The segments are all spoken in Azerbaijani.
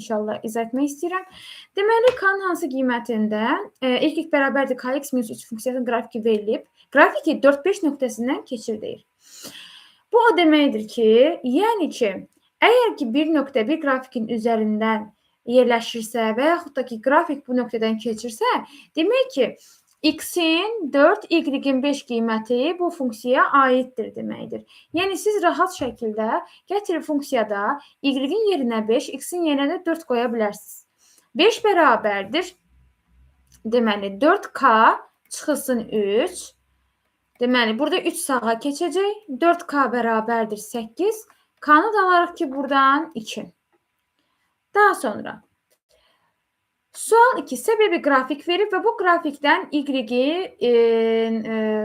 İnşallah izah etmək istəyirəm. Deməli, k-nın hansı qiymətində y bərabərdir kx minus 3 funksiyasının qrafiki verilib. Qrafiki 4-5 nöqtəsindən keçir deyir. Bu o deməkdir ki, yəni ki, əgər ki bir nöqtə bir qrafikin üzərindən yerləşirsə və yaxud da ki qrafik bu nöqtədən keçirsə, demək ki, x-in 4, y-in 5 qiyməti bu funksiyaya aiddir deməkdir. Yəni siz rahat şəkildə gətirib funksiyada y-in yerinə 5, x-in yerinə də 4 qoya bilərsiniz. 5 bərabərdir. Deməli 4k çıxılsın 3. Deməli burada 3 sağa keçəcək. 4k bərabərdir 8. K-nı da alarıq ki buradan 2. Daha sonra sual 2 səbəbi qrafik verib və bu qrafikdən y-i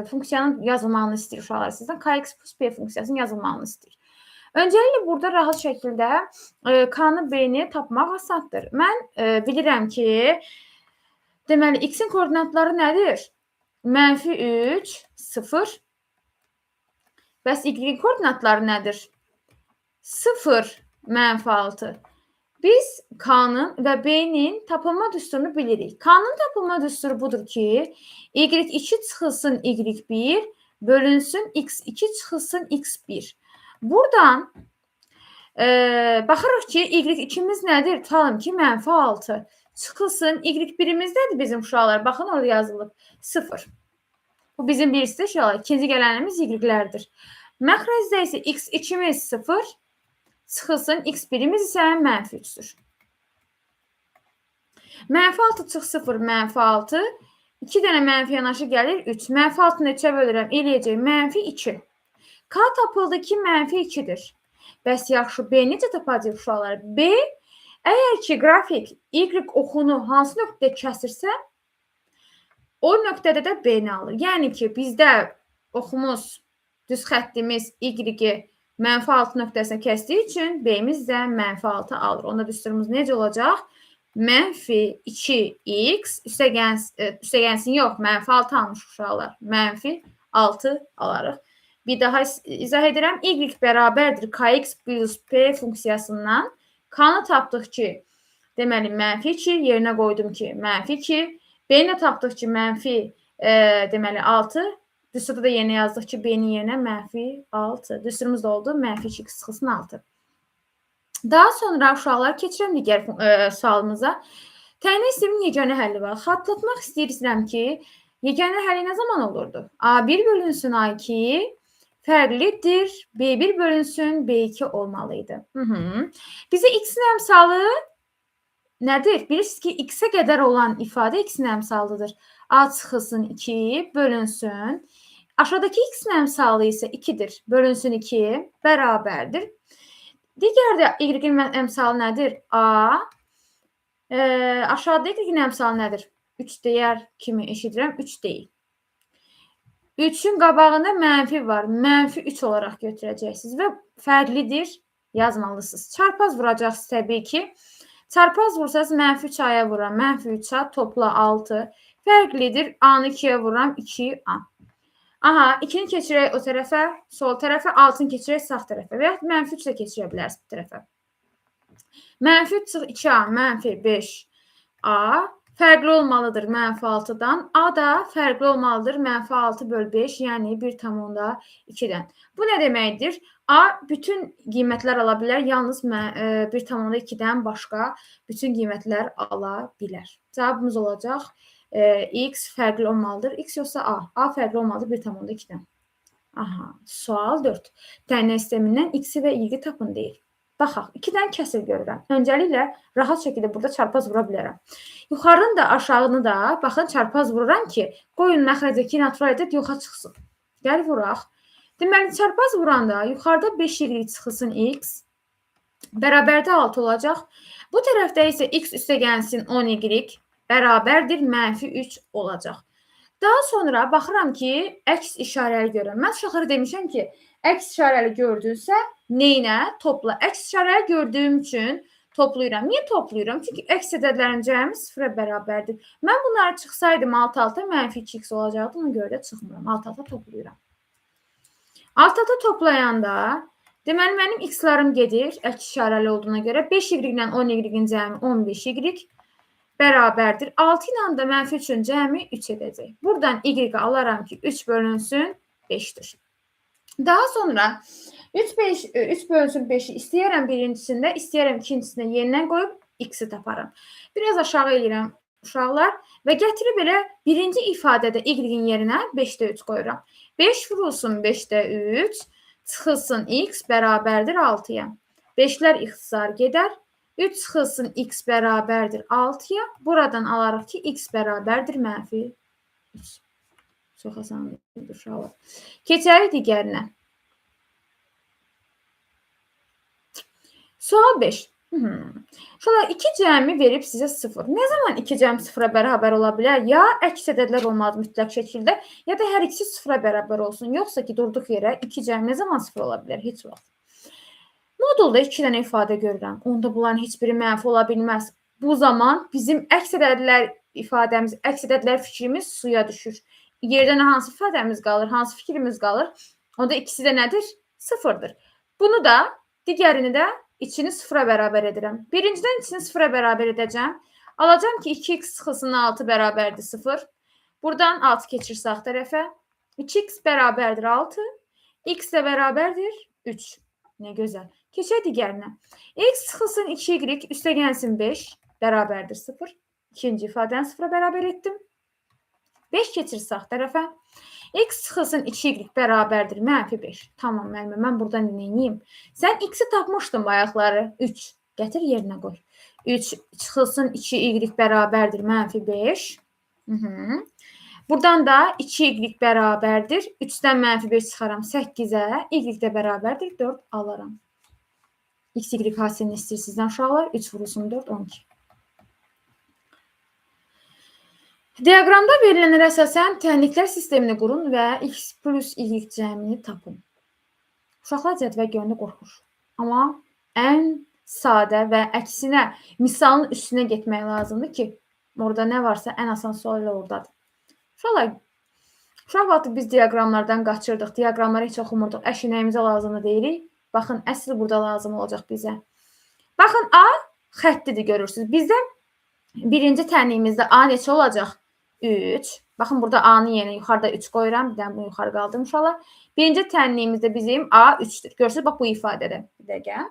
funksiyanın yazılmağını istəyir uşaqlar sizdən. Kx plus p funksiyasının yazılmağını istəyir. Öncəliklə burada rahat şəkildə k-nı b-ni tapmaq asandır. Mən bilirəm ki, deməli x-in koordinatları nədir? Mənfi 3, 0. Bəs y-in koordinatları nədir? 0, mənfi 6. Biz K-nın və B-nin tapılma düsturunu bilirik. K-nın tapılma düsturu budur ki, y2 çıxılsın y1 bölünsün x2 çıxılsın x1. Buradan baxırıq ki, y2-miz nədir? Tutalım ki, mənfi 6. Çıxılsın y1-imiz nədir bizim uşaqlar? Baxın, orada yazılıb 0. Bu bizim birisi uşaqlar. İkinci gələnimiz y-lərdir. Məxrəcdə isə x2-miz 0. Çıxılsın x1-imiz isə mənfi 3-dür. Mənfi 6 çıx 0, mənfi 6. 2 dənə mənfi yanaşı gəlir 3. Mənfi 6-nı 3-ə bölürəm, eləyəcək mənfi 2. K tapıldı ki, mənfi 2-dir. Bəs yaxşı, B necə tapacaq uşaqlar? B, əgər ki, qrafik y oxunu hansı nöqtədə kəsirsə, o nöqtədə də B-ni alır. Yəni ki, bizdə oxumuz, düz xəttimiz y-i mənfi 6 nöqtəsinə kəsdiyi üçün B-miz də mənfi 6 alır. Onda düsturumuz necə olacaq? Mənfi 2x üstəgəlsin yox, mənfi 6 almış uşaqlar. Mənfi 6 alarıq. Bir daha izah edirəm. Y bərabərdir kx plus p funksiyasından. K-nı tapdıq ki, deməli mənfi 2, yerinə qoydum ki, mənfi 2. B-ni tapdıq ki, mənfi deməli 6. Düsturda da yerinə yazdıq ki, B-nin yerinə mənfi 6. Düsturumuz da oldu, mənfi 2 çıxılsın 6. Daha sonra uşaqlar keçirəm digər sualımıza. Təyin sistemin yeganə həlli var. Xatırlatmaq istəyirəm ki, yeganə həlli nə zaman olurdu? A1 bölünsün A2 fərqlidir. B1 bölünsün B2 olmalıydı. Bizə x-in əmsalı nədir? Bilirsiniz ki, x-ə qədər olan ifadə x-in əmsalıdır. A çıxılsın 2 bölünsün. Aşağıdakı x-in əmsalı isə 2-dir. Bölünsün 2 bərabərdir. Digər də y-in əmsalı nədir? A. Aşağıda y-in əmsalı nədir? 3 deyər kimi eşidirəm. 3 deyil. 3-ün qabağında mənfi var. Mənfi 3 olaraq götürəcəksiniz və fərqlidir yazmalısınız. Çarpaz vuracaqsınız təbii ki. Çarpaz vursanız mənfi 3 A-ya vururam. Mənfi 3A topla 6. Fərqlidir. A-nı 2-yə vururam. 2A. Aha, 2-ni keçirək o tərəfə, sol tərəfə, 6-nı keçirək sağ tərəfə və yaxud mənfi 3 də keçirə bilərsiniz bu tərəfə. Mənfi 3 çıx 2A, mənfi 5A fərqli olmalıdır mənfi 6-dan. A da fərqli olmalıdır mənfi 6 böl 5, yəni 1,2-dən. Bu nə deməkdir? A bütün qiymətlər ala bilər, yalnız 1,2-dən başqa bütün qiymətlər ala bilər. Cavabımız olacaq x fərqli olmalıdır. X yoxsa A. A fərqli olmalıdır 1,2-dən. Aha, sual 4. Təyin sistemindən x-i və y-i tapın deyir. Baxaq, 2 dənə kəsir görürəm. Öncəliklə rahat şəkildə burada çarpaz vura bilərəm. Yuxarını da, aşağını da, baxın, çarpaz vururam ki, qoyun məxrəcdəki natural ədəd yoxa çıxsın. Gəl vuraq. Deməli, çarpaz vuranda yuxarıda 5y çıxılsın x, bərabərdə 6 olacaq. Bu tərəfdə isə x üstə gəlsin 10y, bərabərdir mənfi 3 olacaq. Daha sonra baxıram ki, əks işarəli görürəm. Mən uşaqlara demişəm ki, əks işarəli gördünsə, neynə? Topla. Əks işarəli gördüyüm üçün toplayıram. Niyə toplayıram? Çünki əks ədədlərin cəmi 0-a bərabərdir. Mən bunları çıxsaydım alt-alta mənfi 2x olacaqdı. Ona görə də çıxmıram. Alt-alta toplayıram. Alt-alta toplayanda Deməli, mənim x-larım gedir, əks işarəli olduğuna görə 5y ilə 10y-in cəmi 15y bərabərdir. 6 ilə də mənfi 3-ün cəmi 3 edəcək. Buradan y alaram ki, 3 bölünsün 5-dir. Daha sonra 3 bölünsün 5-i istəyərəm birincisində, istəyərəm ikincisində yenidən qoyub x-i taparam. Biraz aşağı eləyirəm uşaqlar və gətirib elə birinci ifadədə y-in yerinə 5-də 3 qoyuram. 5 vurulsun 5-də 3, çıxılsın x bərabərdir 6-ya. 5-lər ixtisar gedər. 3 çıxılsın x bərabərdir 6-ya. Buradan alarıq ki, x bərabərdir mənfi 3. Çox asandır uşaqlar. Keçərik digərinə. Sual 5. Uşaqlar, 2 cəmi verib sizə 0. Nə zaman 2 cəm 0-a bərabər ola bilər? Ya əks ədədlər olmalıdır mütləq şəkildə, ya da hər ikisi 0-a bərabər olsun. Yoxsa ki, durduq yerə 2 cəm nə zaman 0 ola bilər? Heç vaxt. Modulda 2 dənə ifadə görürəm. Onda bunların heç biri mənfi ola bilməz. Bu zaman bizim əks ədədlər ifadəmiz, əks ədədlər fikrimiz suya düşür. Yerdə nə hansı ifadəmiz qalır, hansı fikrimiz qalır? Onda ikisi də nədir? 0-dır. Bunu da, digərini də içini 0-a bərabər edirəm. Birincidən içini 0-a bərabər edəcəm. Alacağım ki, 2x çıxılsın 6 bərabərdir 0. Buradan 6 keçir sağ tərəfə. 2x bərabərdir 6. X də bərabərdir 3. Nə gözəl. Keçək digərinə. X çıxılsın 2y üstə gəlsin 5 bərabərdir 0. İkinci ifadəni 0-a bərabər etdim. 5 keçir sağ tərəfə. X çıxılsın 2y bərabərdir mənfi 5. Tamam müəllimə, mən buradan neyiniyim? Sən x-i tapmışdın bayaqları. 3. Gətir yerinə qoy. 3 çıxılsın 2y bərabərdir mənfi 5. Buradan da 2y bərabərdir. 3-dən mənfi 5 çıxaram 8-ə. Y də bərabərdir 4 alaram. X, Y hasilini istəyir sizdən uşaqlar. 3 vurulsun 4, 12. Diaqramda verilənlərə əsasən tənliklər sistemini qurun və x plus y cəmini tapın. Uşaqlar cədvəl görəndə qorxur. Amma ən sadə və əksinə misalın üstünə getmək lazımdır ki, orada nə varsa ən asan sual elə oradadır. Uşaqlar, uşaq vaxtı biz diaqramlardan qaçırdıq, diaqramları heç oxumurduq, əşi nəyimizə lazımdır deyirik. Baxın, əsl burada lazım olacaq bizə. Baxın, A xəttidir görürsünüz. Bizdə birinci tənliyimizdə A neçə olacaq? 3. Baxın, burada A-nın yerinə yuxarıda 3 qoyuram. Bir dənə bunu yuxarı qaldırım uşaqlar. Birinci tənliyimizdə bizim A 3-dür. Görürsünüz, bax bu ifadədə. Bir dəqiqə.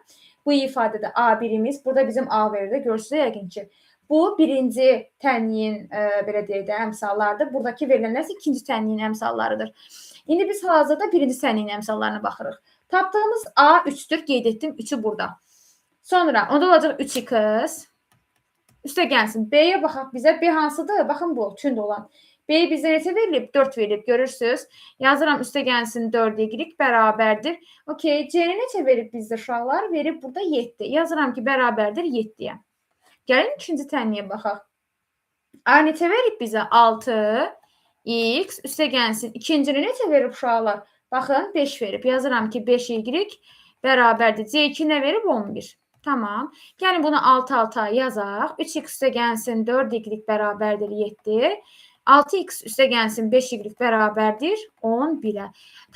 Bu ifadədə A1-imiz, burada bizim A verildi. Görürsünüz, yəqin ki, bu birinci tənliyin, belə deyək də, əmsallarıdır. Buradakı verilənlər isə ikinci tənliyin əmsallarıdır. İndi biz hal-hazırda birinci tənliyin əmsallarına baxırıq. Tapdığımız A 3-dür. Qeyd etdim 3-ü burada. Sonra onda olacaq 3x. Üstə gəlsin. B-yə baxaq bizə. B hansıdır? Baxın bu, tünd olan. B bizə neçə verilib? 4 verilib. Görürsünüz. Yazıram üstə gəlsin 4y bərabərdir. Okey. C-ni neçə verib bizdə uşaqlar? Verib burada 7. Yazıram ki, bərabərdir 7-yə. Gəlin ikinci tənliyə baxaq. A neçə verib bizə? 6 x üstə gəlsin. İkincini neçə verib uşaqlar? Baxın 5 verib. Yazıram ki, 5y bərabərdir. C2 nə verib? 11. Tamam. Gəlin bunu 6-6-a yazaq. 3x üstə gəlsin 4y bərabərdir 7. 6x üstə gəlsin 5y bərabərdir 11-ə.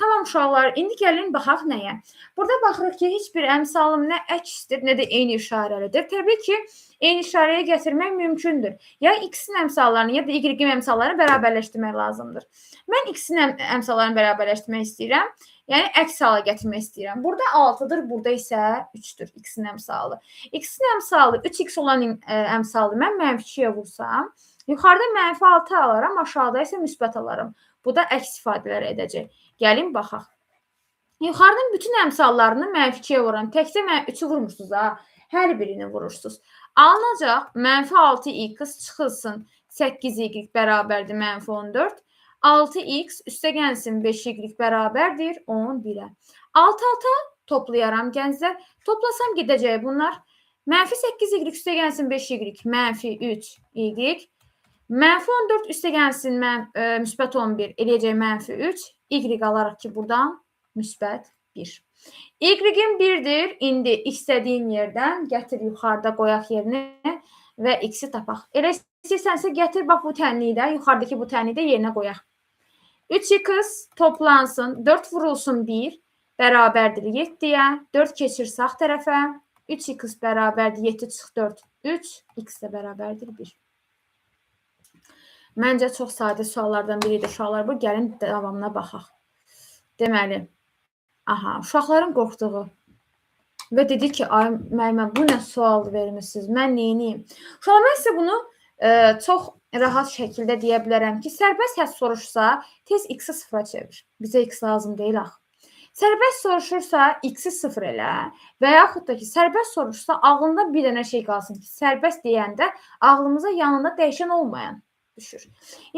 Tamam uşaqlar, indi gəlin baxaq nəyə? Burada baxırıq ki, heç bir əmsalım nə əksdir, nə də eyni işarəlidir. Təbii ki, eyni işarəyə gətirmək mümkündür. Ya x-in əmsallarını, ya da y-in əmsallarını bərabərləşdirmək lazımdır. Mən x-in əmsallarını bərabərləşdirmək istəyirəm. Yəni, əks hala gətirmək istəyirəm. Burada 6-dır, burada isə 3-dür x-in əmsalı. X-in əmsalı 3x olan əmsalı mən mənfi 2-yə vursam, yuxarıda mənfi 6 alaram, aşağıda isə müsbət alaram. Bu da əks ifadələr edəcək. Gəlin, baxaq. Yuxarının bütün əmsallarını mənfi 2-yə vuram. Təkcə 3-ü vurmursunuz, ha. Hər birini vurursunuz. Alınacaq mənfi 6x çıxılsın 8y bərabərdir mənfi 14. 6x üstə gəlsin 5y bərabərdir 11-ə. 6-6 toplayaram gənclər. Toplasam gedəcək bunlar. Mənfi 8y üstə gəlsin 5y, mənfi 3y. Mənfi 14 üstə gəlsin müsbət 11, eləyəcək mənfi 3. Y alaraq ki, buradan müsbət 1. Y-in 1-dir. İndi istədiyin yerdən gətir yuxarıda qoyaq yerinə və x-i tapaq. Elə istəyirsənsə gətir bax bu tənliyi də, yuxarıdakı bu tənliyi də yerinə qoyaq. 3x toplansın, 4 vurulsun 1, bərabərdir 7-yə. 4 keçir sağ tərəfə. 3x bərabərdir 7 çıx 4, 3. X də bərabərdir 1. Məncə çox sadə suallardan biridir uşaqlar. Bu, gəlin davamına baxaq. Deməli, aha, uşaqların qorxduğu və dedi ki, ay müəllimə, bu nə sual vermişsiniz, mən neyniyim? Uşaqlar, mən sizə bunu çox rahat şəkildə deyə bilərəm ki, sərbəst hədd soruşsa, tez x-i sıfıra çevir. Bizə x lazım deyil axı. Sərbəst soruşursa, x-i sıfır elə və yaxud da ki, sərbəst soruşsa, ağlında bir dənə şey qalsın ki, sərbəst deyəndə ağlımıza yanında dəyişən olmayan düşür.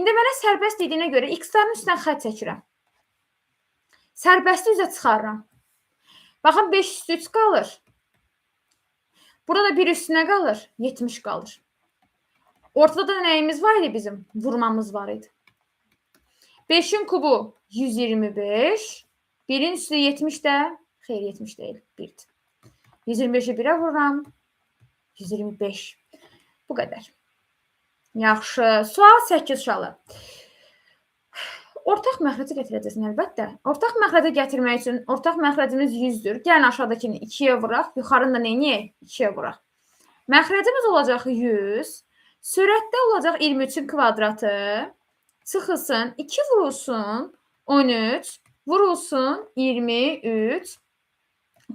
İndi mənə sərbəst dediyinə görə x-ların üstünə xətt çəkirəm. Sərbəsti üzə çıxarıram. Baxın, 5 üstü 3 qalır. Burada da 1 üstünə qalır, 70 qalır. Ortada da nəyimiz var idi bizim? Vurmamız var idi. 5-in kubu 125. 1-in üstü 70 də, xeyr 70 deyil, 1-dir. 125-i 1-ə vururam. 125. Bu qədər. Yaxşı. Sual 8 uşaqlar. Ortaq məxrəci gətirəcəksin əlbəttə. Ortaq məxrəci gətirmək üçün ortaq məxrəcimiz 100-dür. Gəlin aşağıdakını 2-yə vuraq. Yuxarını da neyniyək? 2-yə vuraq. Məxrəcimiz olacaq 100. Sürətdə olacaq 23-ün kvadratı. Çıxılsın 2 vurulsun 13 vurulsun 23.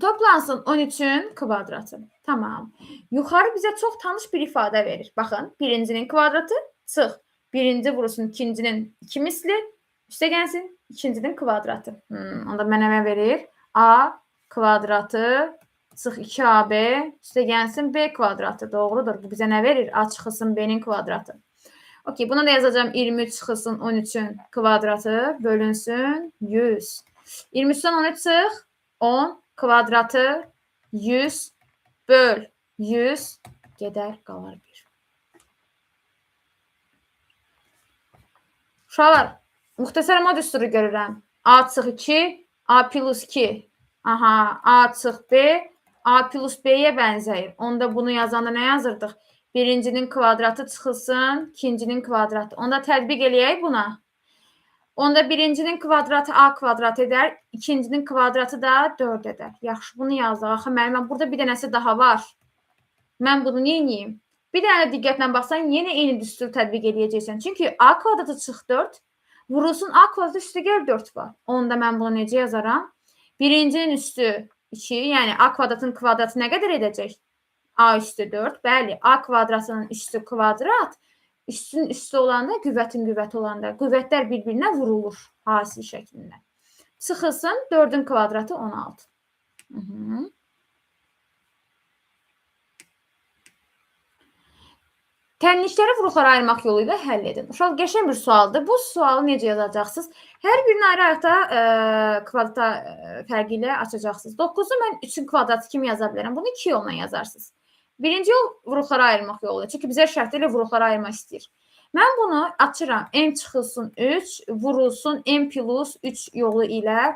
Toplansın 13-ün kvadratı. Tamam. Yuxarı bizə çox tanış bir ifadə verir. Baxın, birincinin kvadratı çıx. Birinci vurulsun ikincinin 2 misli. Üstə gəlsin ikincinin kvadratı. Onda mənə nə verir? A kvadratı çıx 2AB üstə gəlsin B kvadratı. Doğrudur. Bu bizə nə verir? A çıxılsın B-nin kvadratı. Okey, buna da yazacağım 23 çıxılsın 13-ün kvadratı bölünsün 100. 23-dən 13 çıx 10 kvadratı 100 böl 100 gedər qalar 1. Uşaqlar, müxtəsər mod düsturu görürəm. A çıx 2, A plus 2. Aha, A çıx B, A plus B-yə bənzəyir. Onda bunu yazanda nə yazırdıq? Birincinin kvadratı çıxılsın, ikincinin kvadratı. Onda tətbiq eləyək buna. Onda birincinin kvadratı A kvadrat edər, ikincinin kvadratı da 4 edər. Yaxşı, bunu yazdıq. Axı, müəllimə, burada bir dənəsi daha var. Mən bunu neyniyim? Bir dənə diqqətlə baxsan, yenə eyni düsturu tətbiq eləyəcəksən. Çünki A kvadratı çıx 4, vurulsun A kvadratı üstə gəl 4 var. Onda mən bunu necə yazaram? Birincinin üstü 2, yəni A kvadratın kvadratı nə qədər edəcək? A üstü 4. Bəli, A kvadratının üstü kvadrat, üstün üstü olanda, qüvvətin qüvvəti olanda, qüvvətlər bir-birinə vurulur hasil şəklində. Çıxılsın 4-ün kvadratı 16. Tənlikləri vuruqlara ayırmaq yolu ilə həll edin. Uşaq, qəşəng bir sualdır. Bu sualı necə yazacaqsınız? Hər birini ayrı-ayrılıqda kvadrata fərqi ilə açacaqsınız. 9-u mən 3-ün kvadratı kimi yaza bilərəm. Bunu 2 yolla yazarsınız. Birinci yol vuruqlara ayırmaq yoludur. Çünki bizə şərti ilə vuruqlara ayırmaq istəyir. Mən bunu açıram. M çıxılsın 3, vurulsun M plus 3 yolu ilə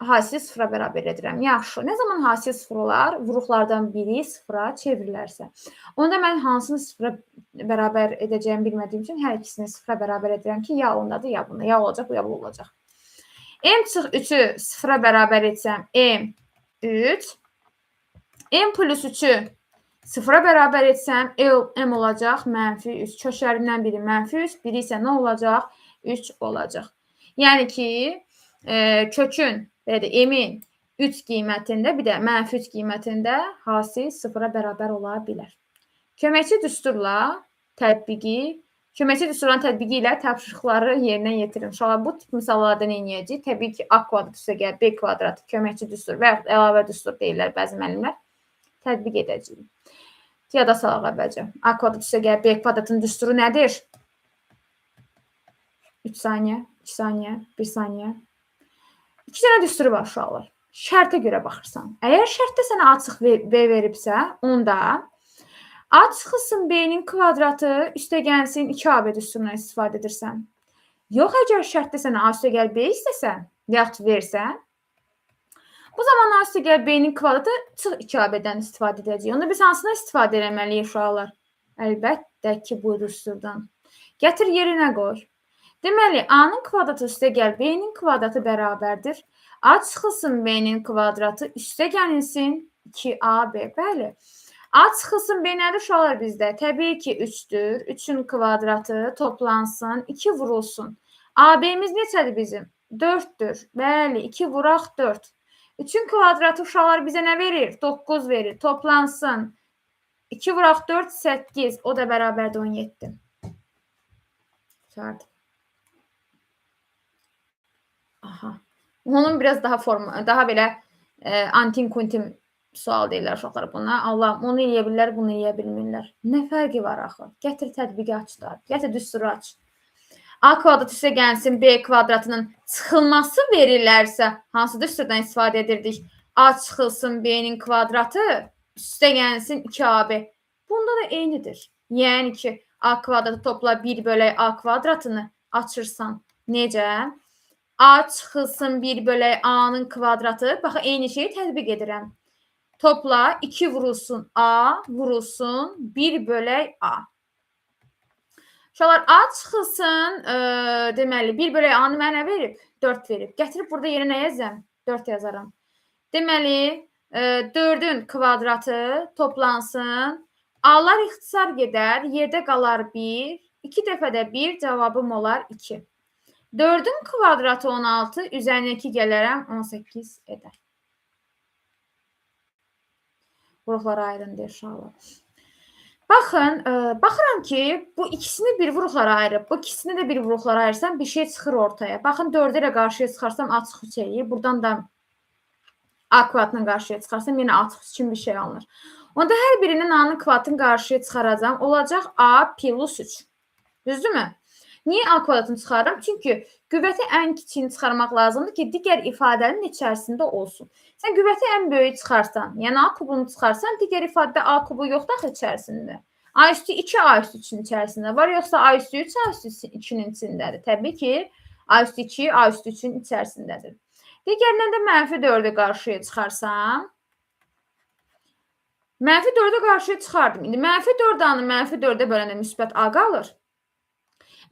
hasil sıfıra bərabər edirəm. Yaxşı. Nə zaman hasil sıfır olar? Vuruqlardan biri sıfıra çevrilərsə. Onda mən hansını sıfıra bərabər edəcəyimi bilmədiyim üçün hər ikisini sıfıra bərabər edirəm ki, ya ondadır, ya bunda. Ya olacaq, ya bu olacaq. M çıx 3-ü sıfıra bərabər etsəm, M 3. M plus 3-ü sıfıra bərabər etsəm, M olacaq mənfi 3. Köşərindən biri mənfi 3, biri isə nə olacaq? 3 olacaq. Yəni ki, kökün, belə də M-in 3 qiymətində, bir də mənfi 3 qiymətində hasil sıfıra bərabər ola bilər. Köməkçi düsturla tətbiqi, köməkçi düsturların tətbiqi ilə tapşırıqları yerinə yetirin. Uşaqlar, bu tip misallarda nə edəcəyik? Təbii ki, A kvadrat üstə gəl, B kvadratı köməkçi düstur və yaxud əlavə düstur deyirlər bəzi müəllimlər. Tətbiq edəcəyik. Yada salaq əvvəlcə. A kvadrat üstə gəl, B kvadratın düsturu nədir? 3 saniyə, 2 saniyə, 1 saniyə. 2 dənə düsturu var uşaqlar. Şərtə görə baxırsan. Əgər şərtdə sənə A çıx B veribsə, onda A çıxılsın B-nin kvadratı üstə gəlsin 2AB düsturundan istifadə edirsən. Yox, əgər şərtdə sənə A üstə gəl B istəsə, yaxud versə, bu zaman A üstə gəl B-nin kvadratı çıx 2AB-dən istifadə edəcəyik. Onda biz hansından istifadə eləməliyik uşaqlar? Əlbəttə ki, bu düsturdan. Gətir yerinə qoy. Deməli, A-nın kvadratı üstə gəl, B-nin kvadratı bərabərdir. A çıxılsın B-nin kvadratı üstə gəlinsin 2AB. Bəli. A çıxılsın B nədir uşaqlar bizdə? Təbii ki, 3-dür. 3-ün kvadratı toplansın, 2 vurulsun. AB-miz neçədir bizim? 4-dür. Bəli, 2 vuraq 4. 3-ün kvadratı uşaqlar bizə nə verir? 9 verir. Toplansın. 2 vuraq 4, 8. O da bərabərdir 17. Qurtardı. Aha. Onun biraz daha forma, daha belə antin-kuntin sual deyirlər uşaqlar buna. Allahım, onu eləyə bilirlər, bunu eləyə bilmirlər. Nə fərqi var axı? Gətir tətbiqi aç da, gətir düsturu aç. A kvadrat üstə gəlsin, B kvadratının çıxılması verirlərsə, hansı düsturdan istifadə edirdik? A çıxılsın B-nin kvadratı, üstə gəlsin 2AB. Bunda da eynidir. Yəni ki, A kvadratı topla 1 bölək A kvadratını açırsan. Necə? A çıxılsın 1 bölək A-nın kvadratı. Baxın, eyni şeyi tətbiq edirəm. Topla 2 vurulsun A vurulsun 1 bölək A. Uşaqlar, A çıxılsın, deməli, 1 bölək A-nı mənə verib? 4 verib. Gətirib burada yerinə nə yazam? 4 yazaram. Deməli, 4-ün kvadratı toplansın. A-lar ixtisar gedər, yerdə qalar 1. 2 dəfə də 1, cavabım olar 2. 4-ün kvadratı 16, üzərinə 2 gələrəm, 18 edər. Vuruqlara ayırın deyir uşaqlar. Baxın, baxıram ki, bu ikisini bir vuruqlara ayırıb, bu ikisini də bir vuruqlara ayırsam bir şey çıxır ortaya. Baxın, 4-ü ilə qarşıya çıxarsam A çıx 3 eləyir. Buradan da A kvadratını qarşıya çıxarsam yenə A çıx 3 kimi bir şey alınır. Onda hər birinin A-nın kvadratını qarşıya çıxaracağam. Olacaq A plus 3. Düzdürmü? Niyə A kvadratını çıxarıram? Çünki qüvvəti ən kiçiyini çıxarmaq lazımdır ki, digər ifadənin içərisində olsun. Sən qüvvəti ən böyüyü çıxarsan, yəni A kubunu çıxarsan, digər ifadədə A kubu yoxdur axı içərisində. A üstü 2 A üstü 3-ün içərisində var, yoxsa A üstü 3 A üstü 2-nin içindədir. Təbii ki, A üstü 2 A üstü 3-ün içərisindədir. Digərindən də mənfi 4-ü qarşıya çıxarsam, mənfi 4-ü qarşıya çıxardım. İndi mənfi 4 A-nı mənfi 4-ə böləndə müsbət A qalır.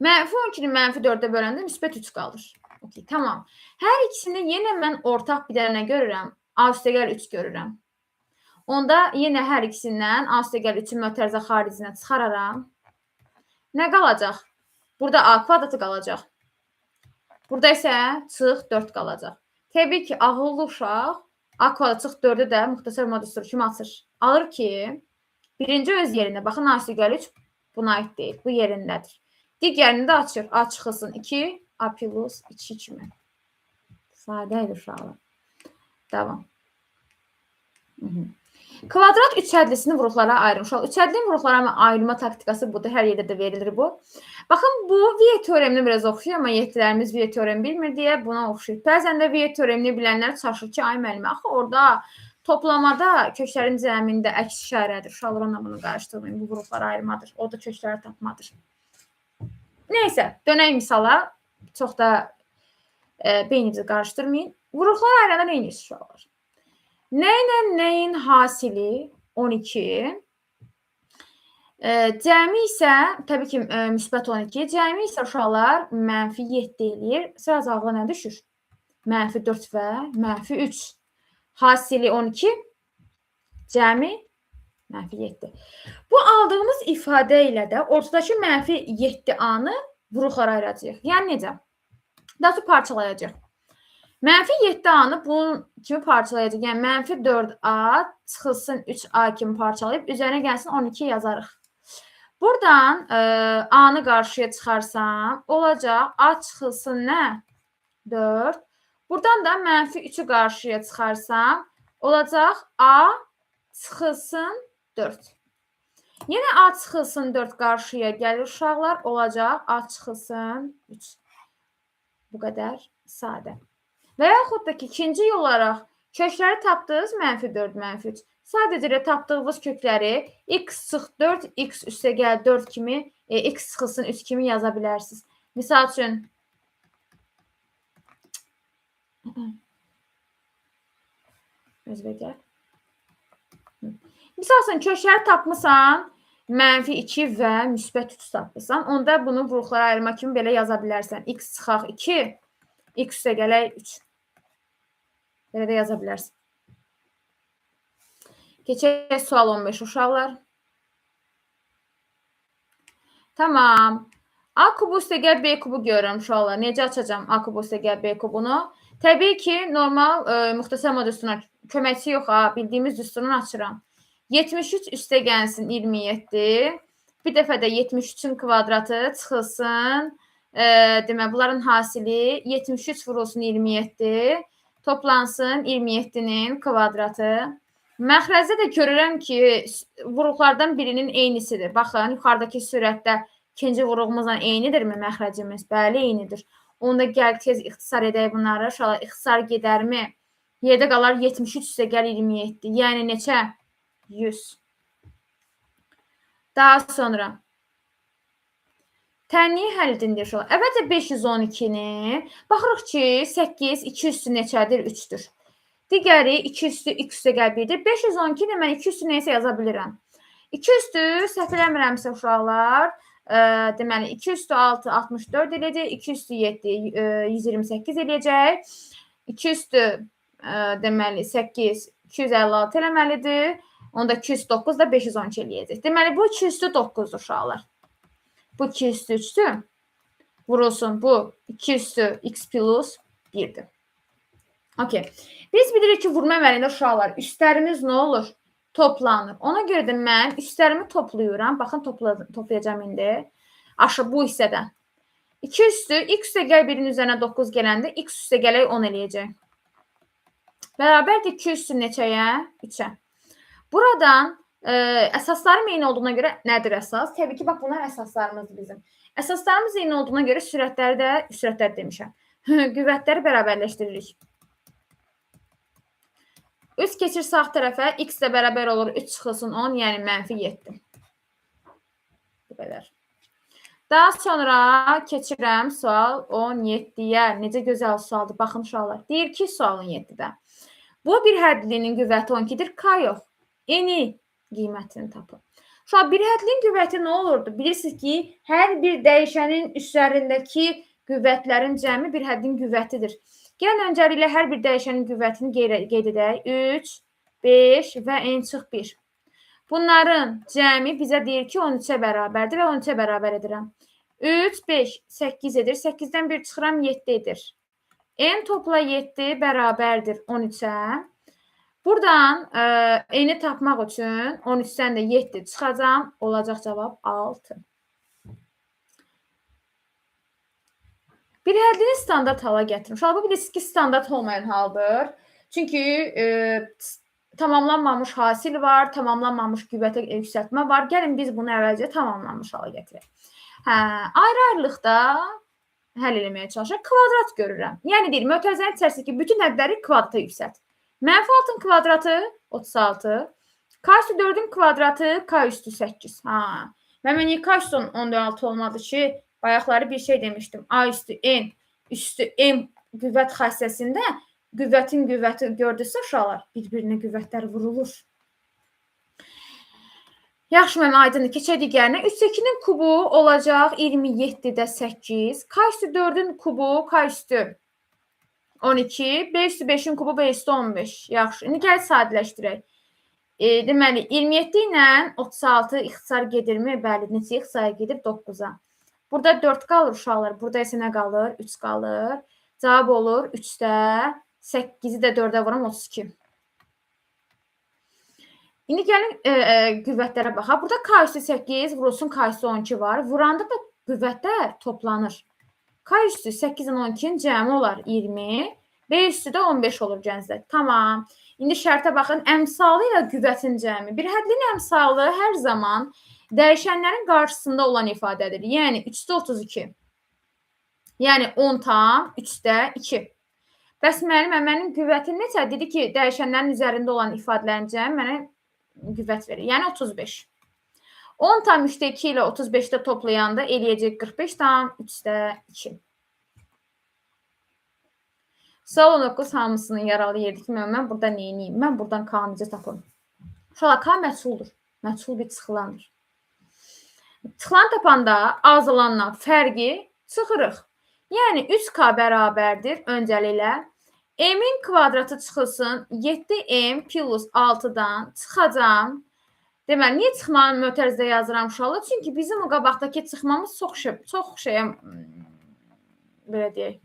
Mənfi 12-ni mənfi 4-ə böləndə müsbət 3 qalır. Okey, tamam. Hər ikisini yenə mən ortaq bir dənə görürəm. A üstəgəl 3 görürəm. Onda yenə hər ikisindən A üstəgəl 3-ü mötərizə xaricinə çıxararam. Nə qalacaq? Burada A kvadratı qalacaq. Burada isə çıx 4 qalacaq. Təbii ki, ağıllı uşaq A kvadratı çıx 4-ü də müxtəsər modustur kimi açır. Alır ki, birinci öz yerində. Baxın, A üstəgəl 3 buna aid deyil. Bu yerindədir. Digərini də açır. A çıxılsın 2, A plus 2 kimi. Sadə idi uşaqlar. Davam. Kvadrat üçədlisini vuruqlara ayırın. Uşaq, üçədlinin vuruqlara ayırma taktikası budur. Hər yerdə də verilir bu. Baxın, bu Viet teoremini biraz oxşuyur, amma yettilərimiz Viet teoremi bilmir deyə buna oxşuyur. Bəzən də Viet teoremini bilənlər çaşır ki, ay müəllimə, axı orada toplamada köklərin cəmində əks işarədir. Uşaqlar, onunla bunu qarışdırmayın. Bu vuruqlara ayırmadır. O da kökləri tapmadır. Neysə, dönək misala. Çox da beyninizi qarışdırmayın. Vuruqlar ayıranda nə edirsiniz uşaqlar? Nə ilə nəyin hasili 12? Cəmi isə, təbii ki, müsbət 12. Cəmi isə uşaqlar mənfi 7 eləyir. Sırası ağla nə düşür? Mənfi 4 və mənfi 3. Hasili 12, cəmi mənfi 7. Bu aldığımız ifadə ilə də ortadakı mənfi 7A-nı vuruqlara ayıracağıq. Yəni necə? Daha sonra parçalayacağıq. Mənfi 7A-nı bunun kimi parçalayacaq. Yəni mənfi 4A çıxılsın 3A kimi parçalayıb üzərinə gəlsin 12 yazarıq. Buradan A-nı qarşıya çıxarsam olacaq A çıxılsın nə? 4. Buradan da mənfi 3-ü qarşıya çıxarsam olacaq A çıxılsın 4. Yenə A çıxılsın 4 qarşıya gəlir uşaqlar. Olacaq A çıxılsın 3. Bu qədər sadə. Və yaxud da ki, ikinci yol olaraq kökləri tapdınız, mənfi 4, mənfi 3. Sadəcə elə tapdığınız kökləri x çıx 4, x üstə gəl 4 kimi, x çıxılsın 3 kimi yaza bilərsiniz. Misal üçün, özünə gəl. Misal üçün, kökləri tapmısan, Mənfi 2 və müsbət 3 tapırsan. Onda bunu vuruqlara ayırma kimi belə yaza bilərsən. X çıxaq 2, x üstə gələk 3. Belə də yaza bilərsən. Keçək sual 15 uşaqlar. Tamam. A kubu üstə gəl B kubu görürəm uşaqlar. Necə açacağam A kubu üstə gəl B kubunu? Təbii ki, normal müxtəsər düsturuna köməkçi yox ha, bildiyimiz düsturunu açıram. 73 üstə gəlsin 27. Bir dəfə də 73-ün kvadratı çıxılsın. Demək, bunların hasili 73 vurulsun 27. Toplansın 27-nin kvadratı. Məxrəcdə də görürəm ki, vuruqlardan birinin eynisidir. Baxın, yuxarıdakı sürətdə ikinci vuruğumuzla eynidirmi məxrəcimiz? Bəli, eynidir. Onda gəl tez ixtisar edək bunları. Uşaqlar, ixtisar gedərmi? Yerdə qalar 73 üstə gəl 27. Yəni neçə? 100. Daha sonra tənliyi həll edin deyir uşaqlar. Əvvəlcə 512-ni baxırıq ki, 8, 2 üstü neçədir? 3-dür. Digəri 2 üstü x üstə gəl 1-dir. 512-ni mən 2 üstü neysə yaza bilirəm. 2 üstü səhv eləmirəmsə uşaqlar, deməli 2 üstü 6 64 eləyəcək, 2 üstü 7 128 eləyəcək. 2 üstü deməli 8 256 eləməlidir. Onda 2 üstü 9 da 512 eləyəcək. Deməli bu 2 üstü 9-dur uşaqlar. Bu 2 üstü 3-dür. Vurulsun bu 2 üstü x plus 1-dir. Okey. Biz bilirik ki, vurma əməlində uşaqlar üstlərimiz nə olur? Toplanır. Ona görə də mən üstlərimi toplayıram. Baxın, toplayacağam indi. Aşağı bu hissədə. 2 üstü x üstə gəl 1-in üzərinə 9 gələndə x üstə gələk 10 eləyəcək. Bərabərdir 2 üstü neçəyə? 3-ə. Buradan əsaslarım eyni olduğuna görə nədir əsas? Təbii ki, bax bunlar əsaslarımızdır bizim. Əsaslarımız eyni olduğuna görə sürətləri də, sürətlər demişəm. Qüvvətləri bərabərləşdiririk. 3 keçir sağ tərəfə, x ilə bərabər olur 3 çıxılsın 10, yəni mənfi 7. Bu qədər. Daha sonra keçirəm sual 17-yə. Necə gözəl sualdır. Baxın uşaqlar. Deyir ki, sual 17-də. Bu bir hədlinin qüvvəti 12-dir. K yox. Eni qiymətini tapın. Uşaq, bir hədlinin qüvvəti nə olurdu? Bilirsiniz ki, hər bir dəyişənin üzərindəki qüvvətlərin cəmi bir həddin qüvvətidir. Gəlin öncəliklə hər bir dəyişənin qüvvətini qeyd edək. 3, 5 və n çıx 1. Bunların cəmi bizə deyir ki, 13-ə bərabərdir və 13-ə bərabər edirəm. 3, 5, 8 edir. 8-dən 1 çıxıram, 7 edir. N topla 7 bərabərdir 13-ə. Buradan n-i tapmaq üçün 13-dən də 7 çıxacam. Olacaq cavab 6. Bir həddini standart hala gətirin. Uşaqlar, bu bilirsiniz ki, standart olmayan haldır. Çünki tamamlanmamış hasil var, tamamlanmamış qüvvətə yüksəltmə var. Gəlin biz bunu əvvəlcə tamamlanmış hala gətirək. Hə, ayrı-ayrılıqda həll eləməyə çalışaq. Kvadrat görürəm. Yəni deyir, mötərizənin içərisindəki bütün hədləri kvadrata yüksəlt. Mənfi 6-ın kvadratı 36, k üstü 4-ün kvadratı k üstü 8. Ha, mən niyə k üstü 16 olmadı ki? Bayaqları bir şey demişdim. A üstü n üstü m qüvvət xassəsində qüvvətin qüvvəti gördünüzsə uşaqlar, bir-birinə qüvvətlər vurulur. Yaxşı, mənim aydındır. Keçək digərinə. 3-2-nin kubu olacaq 27-də 8. K üstü 4-ün kubu k üstü 12. B üstü 5-in kubu B üstü 15. Yaxşı. İndi gəl sadələşdirək. Deməli, 27 ilə 36 ixtisar gedirmi? Bəli, neçə ixtisar gedir? 9-a. Burada 4 qalır uşaqlar. Burada isə nə qalır? 3 qalır. Cavab olur 3-də 8-i də 4-ə vuram 32. İndi gəlin qüvvətlərə baxaq. Burada K üstü 8 vurulsun K üstü 12 var. Vuranda da qüvvətlər toplanır. K üstü 8 ilə 12-nin cəmi olar 20. B üstü də 15 olur gənclər. Tamam. İndi şərtə baxın. Əmsalı ilə qüvvətin cəmi. Bir hədlin əmsalı hər zaman dəyişənlərin qarşısında olan ifadədir. Yəni 3-də 32. Yəni 10,3-də 2. Bəs müəllimə, mənim qüvvətim neçə? Dedi ki, dəyişənlərin üzərində olan ifadələrin cəmi mənə qüvvət verir. Yəni 35. 10,3-də 2 ilə 35-də toplayanda eləyəcək 45,3-də 2. Sual 19 hamısının yaralı yerdir ki, mən burada neyniyim? Mən buradan K necə tapım? Uşaqlar, K məchuldur. Məchul bir çıxılandır. Çıxılan tapanda azalandan fərqi çıxırıq. Yəni 3K bərabərdir öncəliklə. M-in kvadratı çıxılsın 7M plus 6-dan çıxacam. Deməli, niyə çıxmanı mötərizdə yazıram uşaqlar? Çünki bizim o qabaqdakı çıxmamız çox şeyə, belə deyək,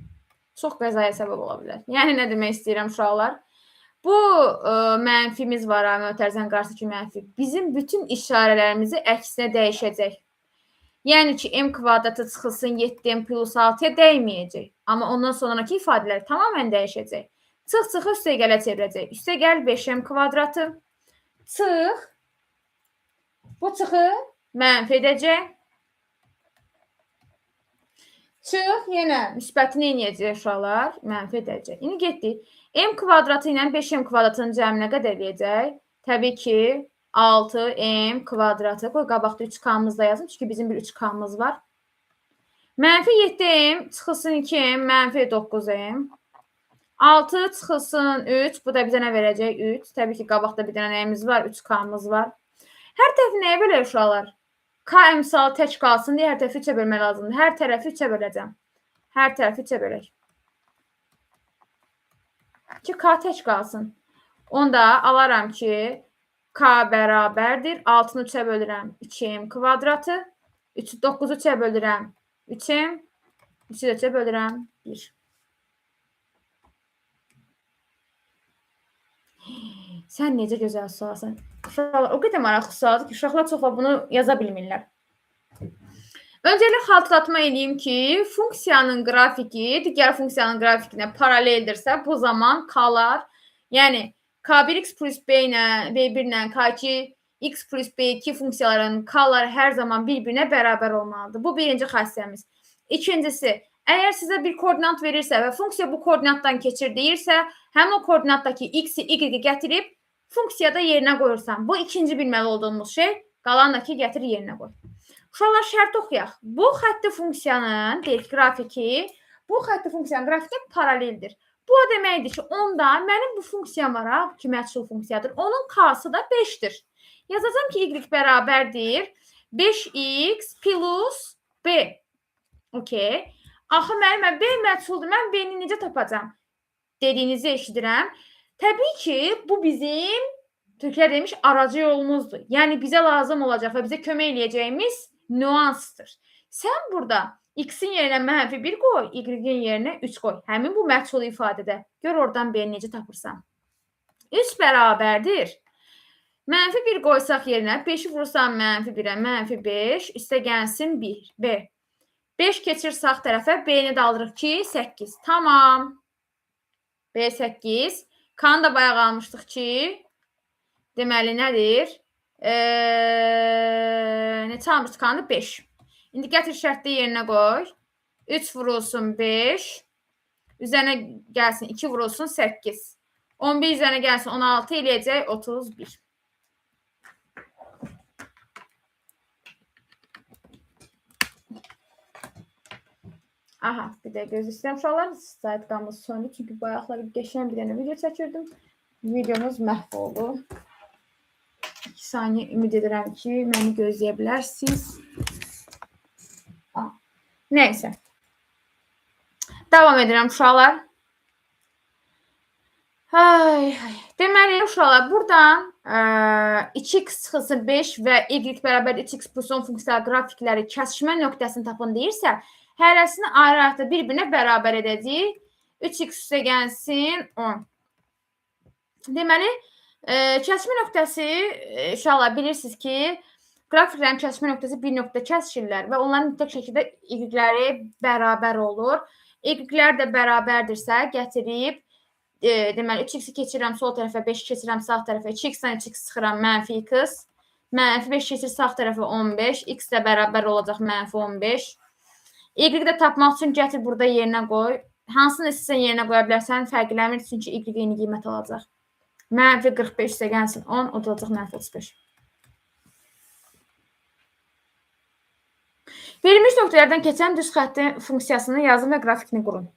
çox qəzaya səbəb ola bilər. Yəni, nə demək istəyirəm uşaqlar? Bu mənfimiz var, mötərizənin qarşısındakı mənfi. Bizim bütün işarələrimizi əksinə dəyişəcək. Yəni ki, m kvadratı çıxılsın 7m plus 6-ya dəyməyəcək. Amma ondan sonraki ifadələr tamamilə dəyişəcək. Çıx, çıxı üstə gələ çevirəcək. Üstə gəl 5m kvadratı. Çıx. Bu çıxı mənfi edəcək. Çıx, yenə müsbətini eləyəcək uşaqlar, mənfi edəcək. İndi getdik. M kvadratı ilə 5m kvadratının cəmi nə qədər eləyəcək? Təbii ki, 6m kvadratı. Qoy, qabaqda 3k-mız da yazın, çünki bizim bir 3k-mız var. Mənfi 7m çıxılsın 2m, mənfi 9m. 6 çıxılsın 3, bu da bizə nə verəcək? 3. Təbii ki, qabaqda bir dənə nəyimiz var? 3k-mız var. Hər tərəfi nəyə bölək uşaqlar? K əmsalı tək qalsın deyə hər tərəfi 3-ə bölmək lazımdır. Hər tərəfi 3-ə böləcəm. Hər tərəfi 3-ə bölək. Ki, K tək qalsın. Onda alaram ki, K bərabərdir. 6-nı 3-ə bölürəm. 2m kvadratı. 9-u 3-ə bölürəm. 3m. 3-ü də 3-ə bölürəm. 1. Sən necə gözəl sualsan. Uşaqlar, o qədər maraqlı sualdır ki, uşaqlar çox vaxt bunu yaza bilmirlər. Öncəliklə xatırlatma eləyim ki, funksiyanın qrafiki digər funksiyanın qrafikinə paraleldirsə, bu zaman K-lar, yəni K1x plus B ilə, B1 ilə K2x plus B2 funksiyaların K-ları hər zaman bir-birinə bərabər olmalıdır. Bu birinci xassəmiz. İkincisi, əgər sizə bir koordinat verirsə və funksiya bu koordinatdan keçir deyirsə, həmin o koordinatdakı x-i, y-i gətirib funksiyada yerinə qoyursan. Bu ikinci bilməli olduğumuz şey. Qalan da ki, gətir yerinə qoy. Uşaqlar, şərt oxuyaq. Bu xətti funksiyanın, deyək, qrafiki, bu xətti funksiyanın qrafiki paraleldir. Bu o deməkdir ki, onda mənim bu funksiyam var, ha, ki, məchul funksiyadır. Onun k-sı da 5-dir. Yazacağım ki, y bərabərdir 5x plus b. Okey. Axı, mənim b məchuldur. Mən b-ni necə tapacağam? Dediyinizi eşidirəm. Təbii ki, bu bizim, türklər demiş, aracı yolumuzdur. Yəni, bizə lazım olacaq və bizə kömək eləyəcəyimiz nüansdır. Sən burada x-in yerinə mənfi 1 qoy, y-in yerinə 3 qoy. Həmin bu məchul ifadədə. Gör oradan b-ni necə tapırsan. 3 bərabərdir. Mənfi 1 qoysaq yerinə, 5-i vurursan mənfi 1-ə, mənfi 5, üstə gəlsin 1, b. 5 keçir sağ tərəfə, b-ni də alırıq ki, 8. Tamam. B 8. K-nı da bayaq almışdıq ki, deməli nədir? Neçə almışdıq K-nı? 5. İndi gətir şərtdə yerinə qoy. 3 vurulsun 5. Üzərinə gəlsin 2 vurulsun 8. 11 üzərinə gəlsin 16 eləyəcək 31. Aha, bir də göz istəyirəm uşaqlar. Saytqamız söndü. Çünki bayaqlar qəşəng bir dənə video çəkirdim. Videomuz məhv oldu. 2 saniyə ümid edirəm ki, məni gözləyə bilərsiniz. Nəysə. Davam edirəm uşaqlar. Ay, ay. Deməli, uşaqlar, buradan 2x çıxılsın 5 və y bərabər 3x plus 10 funksiya qrafikləri kəsişmə nöqtəsini tapın deyirsə, hərəsini ayrı-ayrılıqda bir-birinə bərabər edəcəyik. 3x üstə gəlsin 10. Deməli, kəsişmə nöqtəsi, uşaqlar, bilirsiniz ki, qrafiklərin kəsişmə nöqtəsi bir nöqtə kəsişirlər və onların mütləq şəkildə y-ləri bərabər olur. Y-lər də bərabərdirsə, gətirib, deməli, 3x-i keçirirəm sol tərəfə, 5-i keçirirəm sağ tərəfə, 2x-dən 3x çıxıram, mənfi x, mənfi 5 keçir sağ tərəfə 15, x də bərabər olacaq mənfi 15. Y-i də tapmaq üçün gətir burada yerinə qoy. Hansını istəsən yerinə qoya bilərsən, fərq eləmir, çünki y eyni qiymət alacaq. Mənfi 45 üstə gəlsin 10, o da olacaq mənfi 35. Verilmiş nöqtələrdən keçən düz xəttin funksiyasını yazın və qrafikini qurun.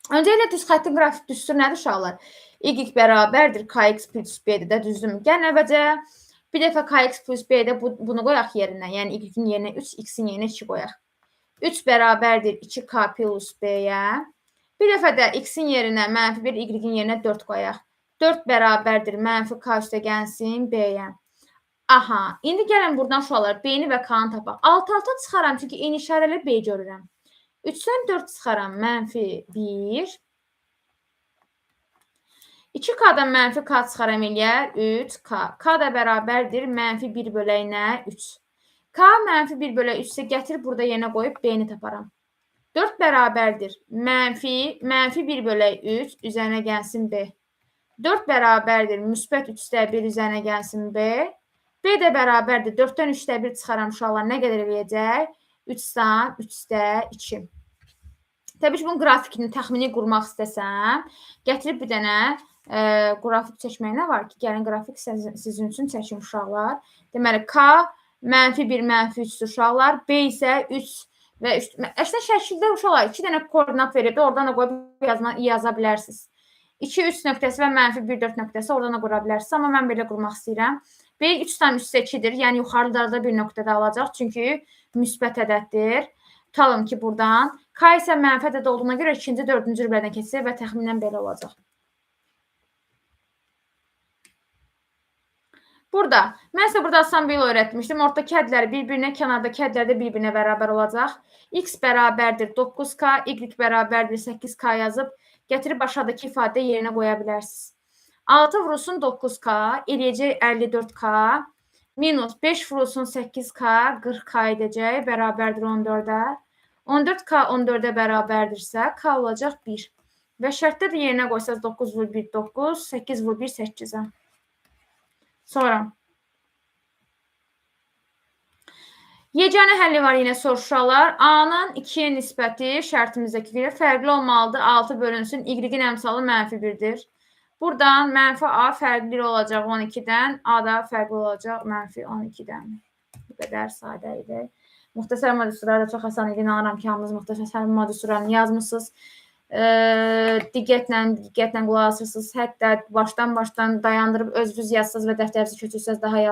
Öncəliklə düz xəttin qrafik düsturu nədir uşaqlar? Y bərabərdir kx plus b-dir də, düzdürmü? Gəlin əvvəlcə Bir dəfə kx plus b-də bunu qoyaq yerinə. Yəni y-in yerinə 3, x-in yerinə 2 qoyaq. 3 bərabərdir 2k plus b-yə. Bir dəfə də x-in yerinə mənfi 1, y-in yerinə 4 qoyaq. 4 bərabərdir mənfi k üstə gəlsin b-yə. Aha, indi gəlin buradan uşaqlar b-ni və k-nı tapaq. 6-6 çıxaram, çünki eyni işarəli b görürəm. 3-dən 4 çıxaram, mənfi 1. 2k-dan mənfi k çıxaram eləyər 3k. K da bərabərdir mənfi 1 bölək nə? 3. K mənfi 1 bölək 3 isə gətirib burada yerinə qoyub b-ni taparam. 4 bərabərdir mənfi 1 bölək 3 üzərinə gəlsin b. 4 bərabərdir müsbət 3-də 1 üzərinə gəlsin b. B də bərabərdir 4-dən 3-də 1 çıxaram uşaqlar nə qədər eləyəcək? 3-dən 3-də 2. Təbii ki, bunun qrafikini təxmini qurmaq istəsəm, gətirib bir dənə qrafik çəkmək nə var ki? Gəlin qrafik sizin üçün çəkim uşaqlar. Deməli, K mənfi 1, mənfi 3 uşaqlar. B isə 3 və 3. Əslində şəkildə uşaqlar 2 dənə koordinat verib, oradan da qoyub yaza bilərsiniz. 2, 3 nöqtəsi və mənfi 1, 4 nöqtəsi oradan da qura bilərsiniz. Amma mən belə qurmaq istəyirəm. B 3,3 2-dir. Yəni yuxarıda bir nöqtədə alacaq. Çünki müsbət ədəddir. Tutalım ki, buradan. K isə mənfi ədəd olduğuna görə 2-ci, 4-cü rübədən keçəcək və təxminən belə olacaq. Burada, mən sizə burada asan bir yol öyrətmişdim. Ortadakı hədlər bir-birinə, kənardakı hədlər də bir-birinə bərabər olacaq. X bərabərdir 9K, Y bərabərdir 8K yazıb gətirib aşağıdakı ifadə yerinə qoya bilərsiniz. 6 vurulsun 9K eləyəcək 54K, minus 5 vurulsun 8K 40K edəcək, bərabərdir 14-ə. 14K 14-ə bərabərdirsə, K olacaq 1. Və şərtdə də yerinə qoysaz 9 vur 1, 9, 8 vur 1, 8-ə. Sonra yeganə həlli var yenə soruşarlar. A-nın 2-yə nisbəti şərtimizdəki görə fərqli olmalıdır. 6 bölünsün. Y-in əmsalı mənfi 1-dir. Buradan mənfi A fərqli olacaq 12-dən. A da fərqli olacaq mənfi 12-dən. Bu qədər sadə idi. Müxtəsər modül da çox asan idi. İnanıram ki, hamınız müxtəsər modül yazmısınız. Diqqətlə qulaq asırsınız. Hətta başdan dayandırıb özünüz yazsaz və dəftərinizi köçürsəz daha yaxşı.